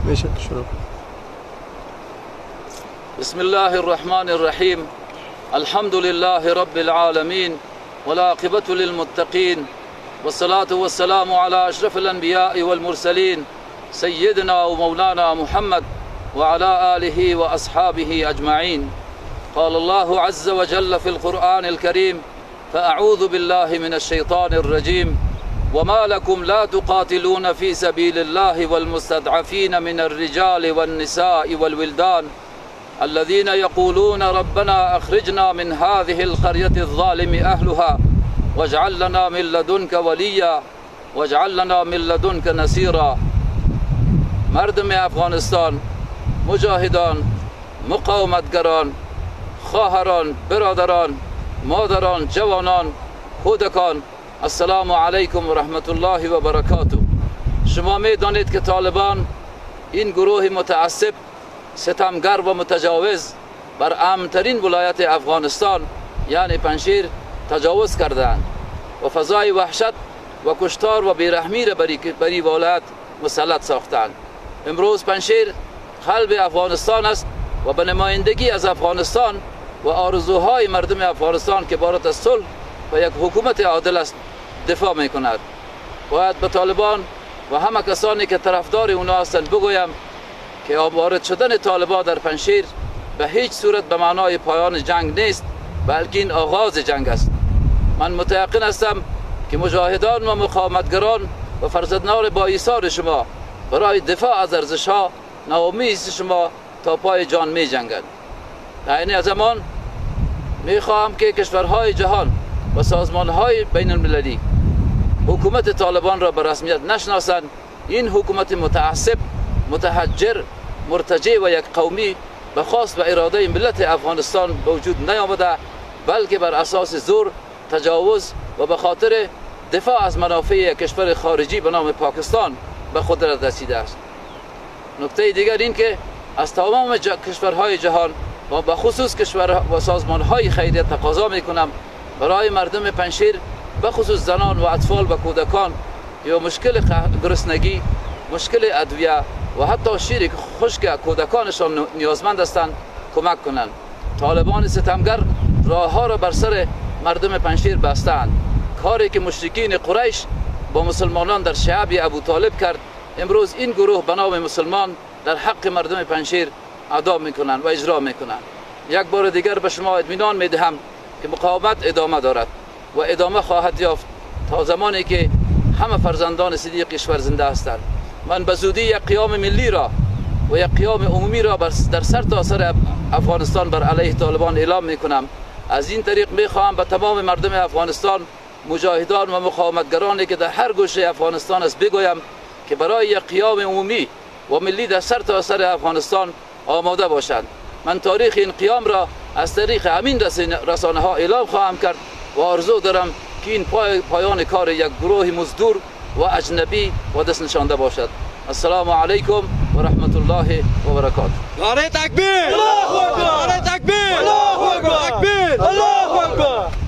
میشه شروع. بسم الله الرحمن الرحیم. الحمد لله رب العالمین والعاقبة للمتقین والصلاة والسلام على أشرف الأنبياء والمرسلين سيدنا ومولانا محمد وعلى آله وأصحابه أجمعين. قال الله عز وجل في القرآن الكريم: فأعوذ بالله من الشيطان الرجيم، وما لكم لا تقاتلون في سبيل الله والمستضعفين من الرجال والنساء والولدان الذين يقولون ربنا أخرجنا من هذه القرية الظالم أهلها واجعل لنا من لدنك وليا واجعل لنا من لدنك نصيرا. مردم افغانستان، مجاهدان، مقاومتگران، خواهران، برادران، مادران، جوانان، کودکان، السلام علیکم و رحمت الله و برکاته. شما می دانید که طالبان، این گروه متعصب، ستمگر و متجاوز، بر امن‌ترین ولایت افغانستان یعنی پنجشیر تجاوز کردند و فضای وحشت و کشتار و بیرحمی را بری ولایت مسلط ساختند. امروز پنجشیر قلب افغانستان است و به نمایندگی از افغانستان و آرزوهای مردم افغانستان که عبارت از صلح و یک حکومت عادل است دفاع می کند. باید به طالبان و همه کسانی که طرفدار اونا هستند بگویم که وارد شدن طالبان در پنجشیر به هیچ صورت به معنای پایان جنگ نیست، بلکه این آغاز جنگ است. من متیقن هستم که مجاهدان و مقاومتگران و فرزندان با ایثار شما برای دفاع از ارزش‌ها ناامید شما تا پای جان می جنگند. در این زمان می خواهم که کشورهای جهان و سازمانهای بین المللی حکومت طالبان را به رسمیت نشناسند. این حکومت متعصب، متحجر، مرتجع و یک قومی به خواست و اراده ملت افغانستان به وجود نیامده، بلکه بر اساس زور، تجاوز و به خاطر دفاع از منافع کشور خارجی به نام پاکستان به قدرت رسیده است. نکته دیگر این که از تمام کشورهای جهان و به خصوص کشور و سازمانهای خیریه تقاضا میکنم برای مردم پنجشیر، به خصوص زنان و اطفال و کودکان، یا مشکل گرسنگی، مشکل ادویه و حتی شیر خشک کودکانشان نیازمند هستند کمک کنند. طالبان ستمگر راهها را بر سر مردم پنجشیر بستند. کاری که مشرکین قریش با مسلمانان در شعب ابو طالب کرد، امروز این گروه به نام مسلمان در حق مردم پنجشیر ادا میکنند و اجرا میکنند. یک بار دیگر به شما اطمینان میدهم که مقاومت ادامه دارد و ادامه خواهد یافت تا زمانی که همه فرزندان صدیق کشور زنده هستند. من به زودی یک قیام ملی را و یک قیام عمومی را در سرتاسر افغانستان بر علیه طالبان اعلام میکنم. از این طریق میخواهم به تمام مردم افغانستان، مجاهدان و مقاومتگرانی که در هر گوشه افغانستان است بگویم که برای یک قیام عمومی و ملی در سرتاسر افغانستان آماده باشند. من تاریخ این قیام را از طریق همین رسانه ها اعلام خواهم کرد و آرزو دارم که این پایان کار یک گروه مزدور و اجنبی و دست نشانده باشد. السلام علیکم و رحمت الله و برکاته. نعره تکبیر، الله اکبر، نعره تکبیر، الله اکبر، تکبیر، الله اکبر.